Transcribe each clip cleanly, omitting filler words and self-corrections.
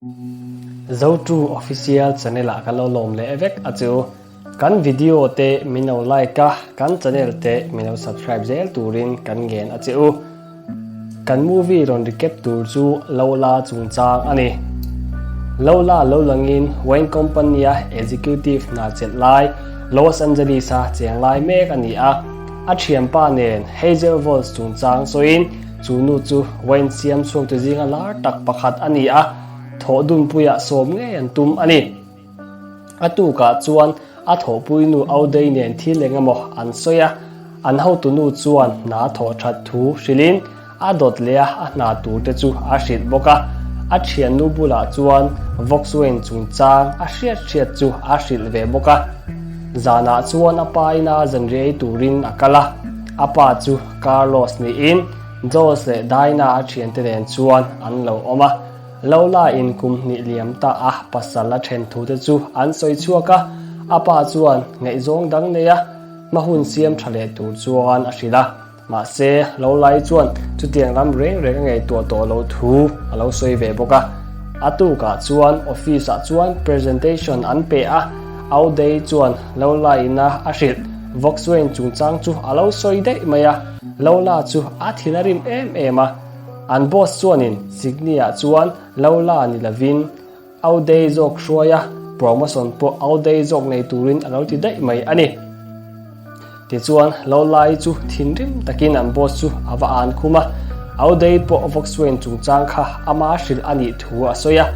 Zotu Official channel ah ka lo lawm leh vek a chu. Kan video te min lo like a, kan channel te min lo subscribe zel turin kan ngen a che u. Kan movie rawn recap tur chu Lola chungchang a ni. Lola lo langin Wayne Company a executive hna chelh lai Los Angeles a cheng lai mek a ni a. A thianpa nen Hazel Walsh chungchang sawiin Chu nu chu wine siam chhuaktu zinga lar tak pakhat a ni a, thawh dunpuiah sawm ngei an tum a ni. A tukah chuan a thawhpui nu Audrey nen thil eng emaw an sawi a, an hotu nu chuan hna thawh that thu hrilhin a dawt leh a, a hna tur te chu a hrilh bawk a. A thiannu bulah chuan Volkswagen chungchang a hriat hriat chu a hrilh ve bawk a. Zanah chuan a pa ina zanriah ei turin a kal a, a pa chu Carlos niin Josh leh Dinah a thiante nen chuan an lo awm a. Lola in kum hnih liam ta a pasal a then thu te chu an sawi chhuak a, a pa chuan ngaihzawng dang nei a hma hun siam tha leh tur chuan a hrilh a. Mahse, Lola-i chuan chutiang lam reng reng a ngaihtuah tawh loh thu a lo sawi ve bawk a. A tukah chuan office ah chuan presentation an pe a, Audrey chuan Lola ina a hrilh Volkswagen chungchang chu a lo sawi daih mai a, Lola chu a thin a rim em em a. An boss chuanin Sydney-ah chuan Lola ni lovin Audrey zawk hruai a, promotion pawh Audrey zawk nei turin a lo ti daih mai a ni. Tichuan, Lola-i chu thinrim takin an boss chu a va an khum a, Audrey pawh Volkswagen chungchang kha ama hrilh a nih thu a sawi a.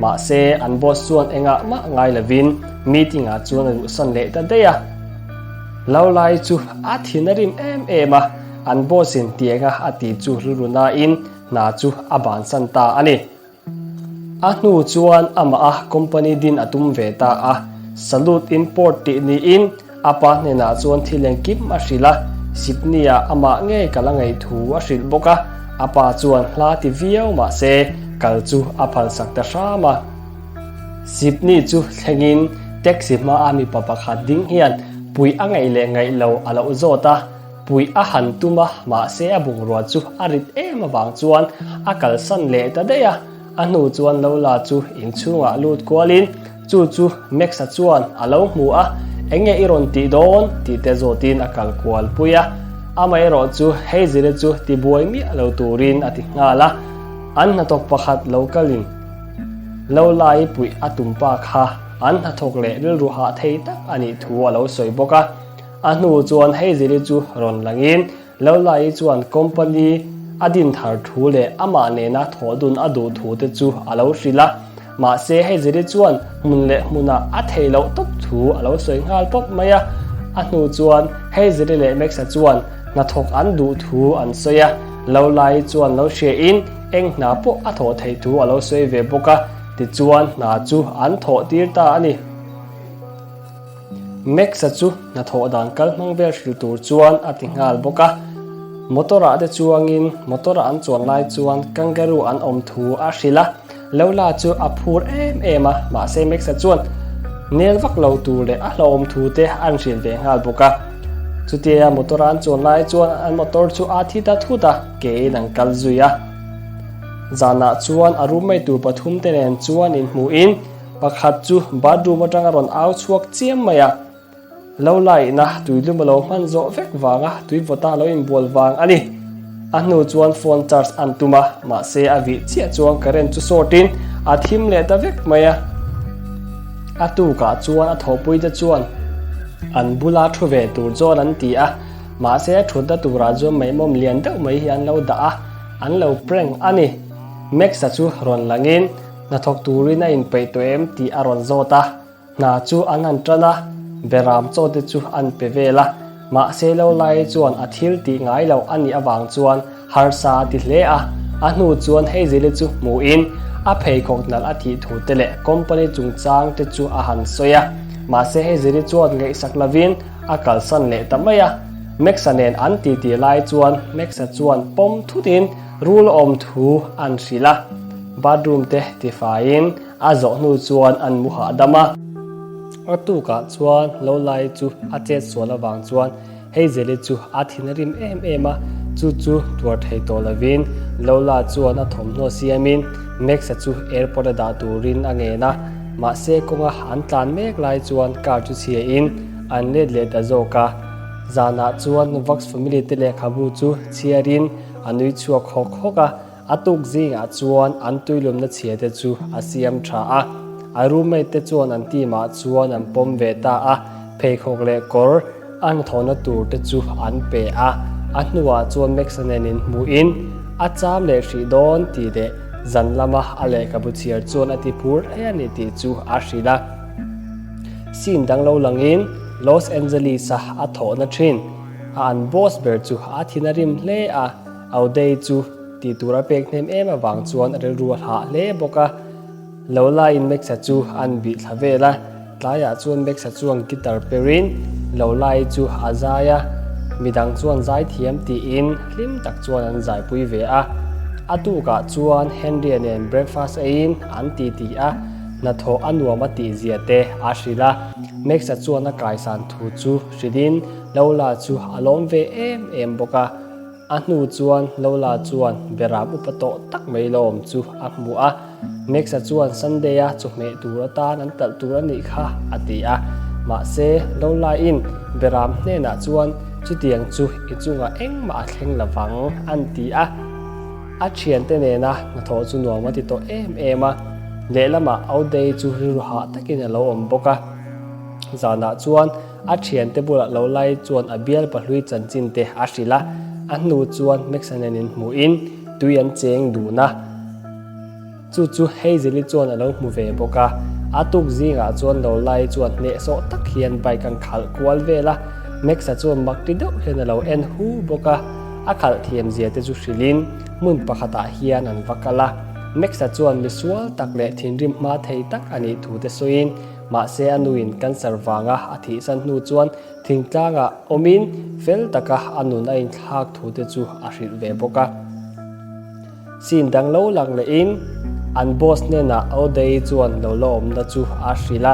Mahse, an boss chuan engah mah ngai lovin meeting-ah chuan a luhsan leh ta daih a. Lola-i chu a thin a rim em em a, an boss-in tianga a tih chu rilru nain hna chu a bansan ta a ni. A hnu chuan amah a company din a tum ve ta a, Salute Import tih niin a pa hnenah chuan thil engkim a hrilh a, Sydney-ah amah ngei kal a ngaih thu a hrilh bawk a, a pa chuan hla ti viau mah se kal chu a phalsak ta hram a. Sydney chu thlengin taxi hmaa mipa pakhat ding hian puih a ngaih leh ngaih lo a loh zawt a, Puih a han tum a, mahse a bungrua chu a rit em avang chuan a kalsan leh ta daih a. A hnu chuan Lola chu inchhungah lut kualin chu chu Max-a chuan a lo hmu a, Enge i rawn tih dawn? tih te zawtin a kal kual pui a. Amaherawh chu Hazel-i chu tibuai miah lo turin a ti nghal a. An hnathawk pakhat lo kalin Lola-i puih a tum pa kha an hnathawk leh rilru hah thei tak a nih thu a lo sawi bawk a. A hnu chuan Hazel-i chu rawn langin Lola-i chuan company a din thar thu leh amah nena thawh dun a duh thu te chu a lo hrilh a. Mahse Hazel-i chuan hmun leh hmunah a theih loh tawp thu a lo sawi nghal pawp mai a. A hnu chuan Hazel-i leh Max-a chuan hnathawk an duh thu an sawi a. Lola-i chuan lo hriain eng hna pawh a thawh theih thu a lo sawi ve bawk a. Tichuan hna chu an thawh tir ta a ni. Max-a chu hnathawh dan kal hmang vel hrilh tur chuan a ti nghal bawk a. Motor-ah te chuangin motor-a an chuan lai chuan kangaroo an awm thu a hrilh a. Lola chu a phur em em a, mahse Max-a chuan nel vak lo tur leh a hlauhawm thu te an hrilh ve nghal bawk a. Chutia motor-a an chuan lai chuan an motor chu a thi ta thut a, kein an kal zui a. Zanah chuan a roommate tur pathum te nen chuan inhmuhin, Pakhat chu bathroom atanga rawn au chhuak chiam mai a, lo laihna tuilum a lo hman zawh vek vanga tui vawta lo inbual vang a ni. A hnu chuan phone charge an tum a, mahse a vih chiah chuan current chu short in a thim leh ta vek mai a. A tukah chuan a thawhpuite chuan an bula thu ve tur chuan an ti a, mahse a thutna turah chuan maihmawm lian deuh mai hi an lo dah a, an lo prank a ni. Max-a chu rawn langin Hnathawk turin a inpeih tawh em tih a rawn zawt a, hna chu an han tan a, beram chaw te chu an pe vel a, mahse lo lai chuan a thil tih ngai loh a nih avang chuan harsa a ti hle a, a hnu chuan Hazel-i chu hmuhin a pheikhawk nalh a tih thu te leh company chungchang te chu a han sawi a, mahse Hazel-i chuan ngaihsak lovin a kalsan leh ta mai a, Max-a nen an titi lai chuan Max-a chuan pawm thutin Rul awm thu an hrilh a, bathroom te tifaiin a zawh hnu chuan an mu hahdam a. A tukah chuan Lolai chu a chet sual avang chuan Hazel-i chu a thin a rim em em a, chu chu tuar thei tawh lovin Lola chuan a thawmhnaw siamin Max-a chu airport-a dah turin a ngen a, mahse kawnga an tlan mek lai chuan car chu chhiain an let leh ta zawk a. Zanah chuan Vox Family te lehkhabu chu chhiarin a nui chhuak hawk hawk a, a tuk zingah chuan an tuilumna chhia te chu a siam tha a. A roommate te chuan an team ah chuan an pawm ve ta a, pheikhawk leh kawr a hnathawhna tur te chu an pe a, a hnuah chuan Max-a nen inhmuhin a cham leh hrih dawn tih leh zan lama a lehkhabu chhiar chuan a ti phur hle a ni tih chu a hrilh a. Scene dang lo langin Los Angeles-a a thawhna thin a an boss ber chu a thin a rim hle a, Audey chu tih tur a pek hnem em avang chuan a rilru a hlah hle bawk a. Lo laiin Max-a chu an bih thla vel a, tlaiah chuan Max-a chuan guitar perin lo lai chu a zai a, midang chuan zai thiam tiin hlim tak chuan an zaipui ve a. A tukah chuan Henry-a nen breakfast eiin an titi a, hnathawh a nuam a tih zia te a hrilh a. Max-a chuan a kaisan thu chu hrilhin Lola chu a lawm ve em em bawk a. A hnu chuan Lola chuan beram upa tawh tak mai lawm chu a hmu a, Max-a chuan Sunday-a chawhmeh tur atan an talh tur a nih kha a ti a. Mahse, Lola-in beram hnenah chuan chutiang chu i chungah engmah a thleng lo vang an ti a. A thiante nena hnathawh chu nuam a ti tawh em em a, lehlamah Audrey chu rilru hah takin a lo awm bawk a. Zanah chuan A thiante bulah lo lai chuan a bial pahlui chanchin te a hrilh a, a hnu chuan Max-a nen inhmuhin tui an cheng dun a. Chu chu Hazel-i chuan a lo hmu ve bawk a, a tuk zingah chuan lo lai chuan hnehsawh tak hian bike an khalh kual vel a, Max-a chuan mak ti deuh hian a lo en hu bawk a, a khalh thiam zia te chu hrilhin hmun pakhatah hian an va kal a. Max-a chuan misual tak leh thinrim hma thei tak a nih thu te sawiin Mahse a nuin cancer vanga a thihsan hnu chuan thingtlangah awmin fel taka a nun a inthlak thu te chu a hrilh ve bawk a. Scene dang lo lang lehin an boss hnenah Odei chuan Lola awmna chu a hrilh a.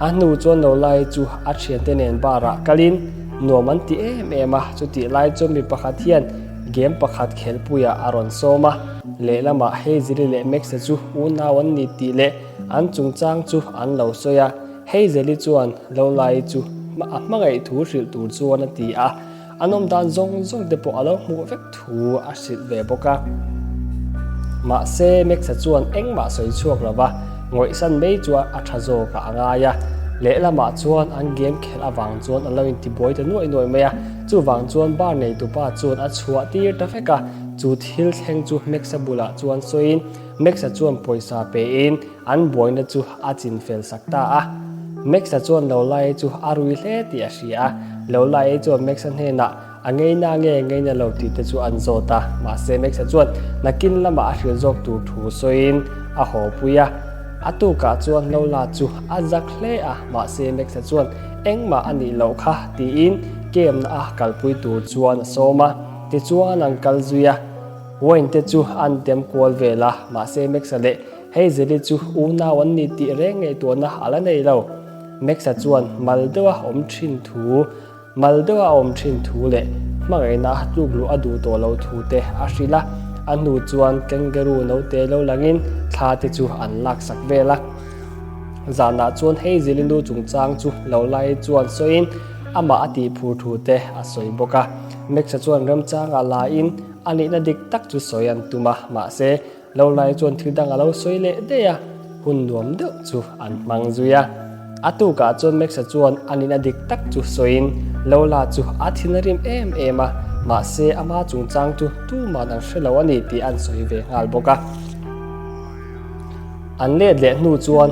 A hnu chuan Lola-i chu a thiante nen bar-ah kalin nuam an ti em em a, chutih lai chuan mi pakhat hian game pakhat khelpuiah a rawn sawm a, lehlamah Hazel-i leh Max-a chu unau an ni tih leh An chungchang chu an lo sawi a, Hazel-i chuan Lola-i chu a hmangaih thu hrilh tur chuan a ti a, a nawm dan zawng zawng te pawh a lo hmuh vek thu a hrilh ve bawk a. Mahse, Max-a chuan engmah sawi chhuak lo va, ngawihsan mai chu a tha zawkah a ngai a. Lehlamah chuan an game khelh avang chuan an lo intibuai ta nuaih nuaih mai a, chuvang chuan bar neitupa chuan a chhuah tir ta vek a, chu thil thleng chu Max-a bulah chuan sawiin, Max-a chuan pawisa pein an buaina chu a chin fel sak ta a. Max-a chuan Lola-i chu a rui hle tih a hria a. Lola-i chuan Max-a hnenah a ngeina nge ngeina lo tih te chu an zawt a. Mahse Max-a chuan nakin lamah a hrilh zawk tur thu sawiin a haw pui a. A tukah chuan Lola chu a zak hle a, mahse Max-a chuan engmah a nih loh kha tiin game-na a kalpui tur chuan a sawm a. Tichuan an kal zui a. Wayne te chu an tem kual vel a, mahse Max-a leh Hazel-i chu unau an ni tih reng ngaihtuahna a la nei lo. Max-a chuan mal deuha awm thin thu, mal deuha a awm thin thu leh hmangaihna a tluk luh a duh tawh lo thu te a hrilh a, a hnu chuan kangaroo note lo langin thla te chu an laksak vel a. Zanah chuan Hazel-i nu chungchang chu lo lai chuan sawiin amah a tihphur thu te a sawi bawk a. Max-a chuan remchangah lain A nihna dik tak chu sawi an tum a, mahse, lo lai chuan thil dang a lo sawi leh daih a, hun nuam deuh chu an hmang zui a. A tukah chuan Max-a chuan a nihna dik tak chu sawiin Lola chu a thin a rim em em a, mahse, ama chungchang chu tuman an hre lo a ni tih an sawi ve nghal bawk a. An let leh hnu chuan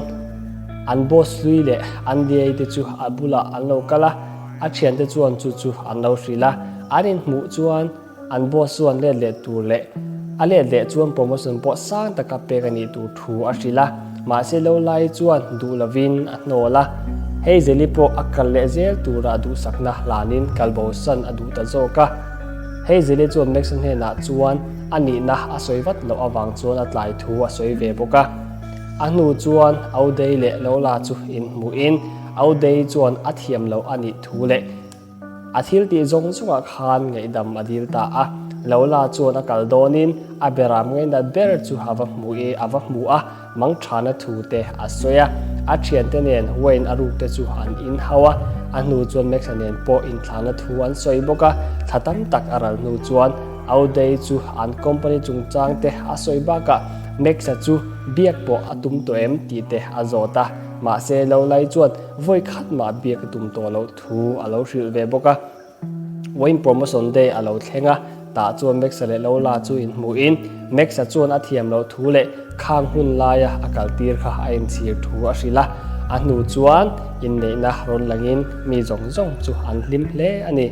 an boss hlui leh an DA te chu a bulah an lo kal a, a thiante chuan chu chu an lo hrilh a, an inhmuh chuan An boss chuan let leh tur leh a let leh chuan promotion pawh sang taka pek a nih tur thu a hrilh a, mahse lo lai chuan duh lovin a hnawl a. Hazel-i pawh a kal leh zel tura duhsakna hlanin kalbosan a duh ta zawk a. Hazel-i chuan Max-a hnenah chuan a nihna a sawi vat loh avang chuan a tlai thu a sawi ve bawk a. A hnu chuan Audrey leh Lola chu inhmuhin Audrey chuan a thiam loh a nih thu leh A thil tih zawng zawngah khan ngaihdam a dil ta a. Lola chuan a kal dawnin a beram ngainat ber chu a va hmu i a va hmu a, mangthana thu te a sawi a. A thiante nen wine a ruk te chu an inhau a, a hnu chuan Max-a nen pawh inthlahna thu an sawi bawk a. Thla tam tak a ral hnu chuan Audrey chu an company chungchang te a sawi bakah Max-a chu biak pawh a tum tawh em tih te a zawt a. Mahse Lolai chuan vawi khat mah biak a tum tawh loh thu a lo hrilh ve bawk a. Wine Promotion Day a lo thleng a, tah chuan Max-a leh Lola chu inhmuhin Max-a chuan a thiam loh thu leh khang hun laia a kaltir kha a inchhir thu a hrilh a. A hnu chuan inneihna rawn langin mi zawng zawng chu an hlim hle a ni.